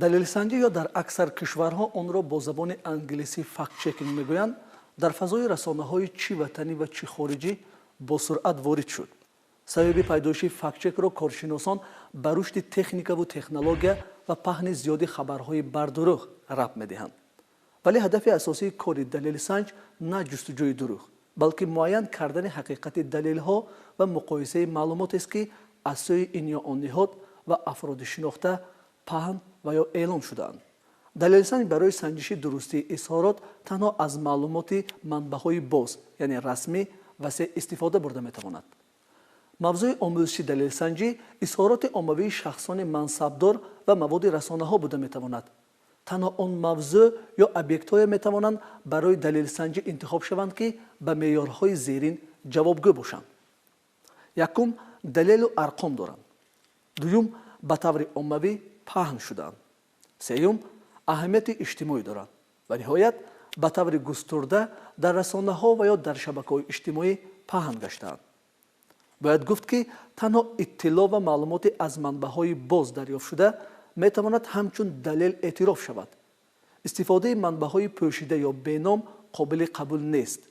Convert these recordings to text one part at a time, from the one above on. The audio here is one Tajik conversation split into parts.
Далелсанҷӣ ё дар аксар кишварҳо онро бо забони англисӣ fact-checking мегӯянд, дар фазои расонаҳои чӣ ватанӣ ва чӣ хориҷӣ бо суръат ворид шуд. Сабаби пайдоиши фактчекро коршиносон ба рушди техникаву технология ва паҳни зиёди хабарҳои бардурӯғ рабт медиҳанд. Вале ҳадафи асосии кори далелсанҷ на ҷустуҷӯи дурӯғ, балки муайян кардани ҳақиқати далелҳо ва муқоисаи маълумотест, ки аз сӯи ин ё он ниҳод ва афроди шинохта паҳн ва ё эълон шудаанд. Далелсанҷ барои санҷиши дурустии изҳорот танҳо аз маълумоти манбаъҳои боз, яъне расмӣ, васеъ истифода бурда метавонад. Мавзӯи омӯзиши далелсанҷӣ изҳороти оммавии шахсони мансабдор ва маводи расонаҳо буда метавонад. Танҳо он мавзӯъ ё объектҳое метавонанд барои далелсанҷӣ интихоб шаванд, ки ба меъёрҳои зерин ҷавобгӯ бошанд: якум, далелу арқом доранд; дуюм, ба таври оммавӣ паҳн шудаанд; сеюм, аҳамияти иҷтимоӣ доранд ва ниҳоят, ба таври густурда дар расонаҳо ва ё дар шабакаҳои иҷтимоӣ паҳн гаштаанд. Бояд гуфт, ки танҳо иттилоъ ва маълумоти аз манбаъҳои боз дарёфтшуда метавонад ҳамчун далел эътироф шавад. Истифодаи манбаъҳои пӯшида ё беном қобили қабул нест,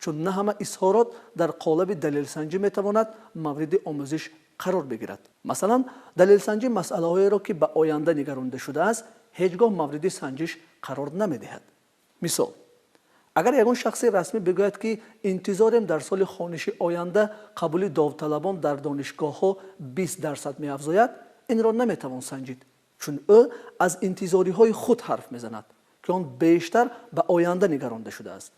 чун на ҳама изҳорот дар қолаби далелсанҷӣ метавонад мавриди омӯзиш қарор бигирад. Масалан, далелсанҷӣ масъалаҳоеро, ки ба оянда нигаронида шудааст, ҳеҷ гоҳ мавриди санҷиш қарор намедиҳад. Мисол, агар ягон шахси расмӣ бигӯяд, ки интизорем дар соли хониши оянда қабули довталабон дар донишгоҳҳо 20% меафзояд, инро наметавон санҷид, чун ӯ аз интизориҳои худ ҳарф мезанад, ки он бештар ба оянда нигаронида шудааст.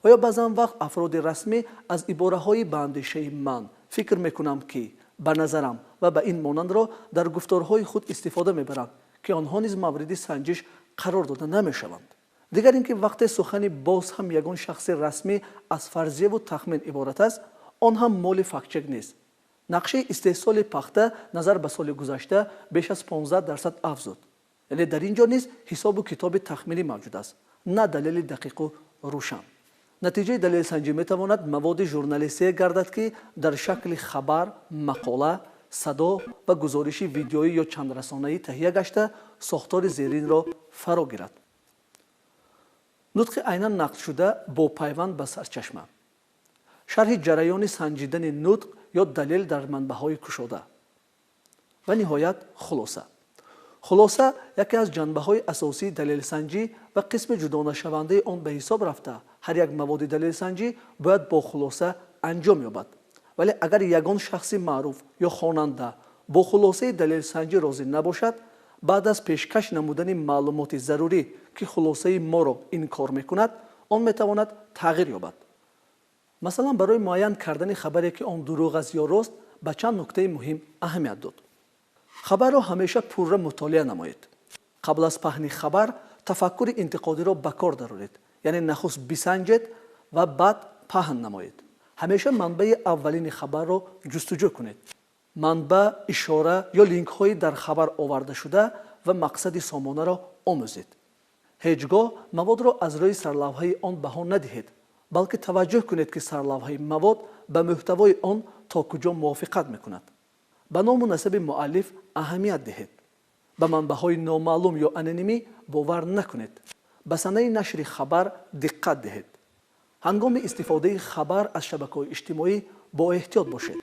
Ва ё баъзан вақт афроди расмӣ аз ибораҳои «ба андешаи ман», «фикр мекунам ки», «ба назарам» ва ба ин монандро дар гуфторҳои худ истифода мебаранд, ки онҳо низ мавриди санҷиш қарор дода намешаванд. Дигар ин ки вақте сухани боз ҳам ягон шахси расмӣ аз фарзияву тахмин иборат аст, он ҳам моли фактчек нест. Нақшаи истеҳсоли пахта назар ба соли гузашта беш аз 15% афзуд, яъне дар ин ҷо низ ҳисобу китоби тахминӣ мавҷуд аст, на далели дақиқу рӯшан. Натиҷаи далелсанҷӣ метавонад маводи журналистие гардад, ки дар шакли хабар, мақола, садо ва гузориши видеоӣ ё чандрасонаӣ таҳия гашта, сохтори зеринро фаро гирад: нутқи айнан нақлшуда бо пайванд ба сарчашма, шарҳи ҷараёни санҷидани нутқ ё далел дар манбаъҳои кушода ва ниҳоят, хулоса. Хулоса яке аз ҷанбаҳои асосии далелсанҷӣ ва қисми ҷудонашавандаи он ба ҳисоб рафта, ҳар як маводи далелсанҷӣ бояд бо хулоса анҷом ёбад. Вале агар ягон шахси маъруф ё хонанда бо хулосаи далелсанҷӣ розӣ набошад, баъд аз пешкаш намудани маълумоти зарурӣ, ки хулосаи моро инкор мекунад, он метавонад тағйир ёбад. Масалан, барои муайян кардани хабаре, ки он дурӯғ аст ё рост, ба чанд нуктаи муҳим аҳамият дод. Хабарро ҳамеша пурра мутолиа намоед. Қабл аз паҳни хабар тафаккури интиқодиро ба кор дароред, яъне нахуст бисанҷед ва баъд паҳн намоед. Ҳамеша манбаи аввалини хабарро ҷустуҷӯ кунед. Манбаъ, ишора ё линкҳои дар хабар овардашуда ва мақсади сомонаро омӯзед. Ҳеҷ гоҳ маводро аз рӯи сарлавҳаи он баҳо надиҳед, балки таваҷҷӯҳ кунед, ки сарлавҳаи мавод ба мӯҳтавои он то куҷо мувофиқат мекунад. Ба ному насаби муаллиф аҳамият диҳед. Ба манбаъҳои номаълум ё анонимӣ бовар накунед. Ба санаи нашри хабар диққат диҳед. Ҳангоми истифодаи хабар аз шабакаҳои иҷтимоӣ боэҳтиёт бошед.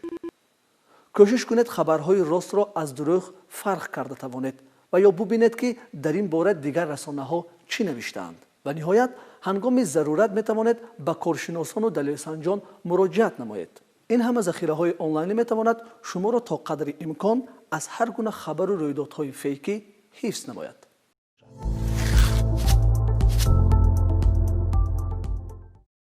Кӯшиш кунед хабарҳои ростро аз дурӯғ фарқ карда тавонед ва ё бубинед, ки дар ин бора дигар расонаҳо чӣ навиштаанд. Ва ниҳоят, ҳангоми зарурат метавонед ба коршиносону далелсанҷон муроҷиат намоед. Ин ҳама захираҳои онлайнӣ метавонад шуморо то қадри имкон аз ҳар гуна хабару рӯйдодҳои фейкӣ ҳифз намояд.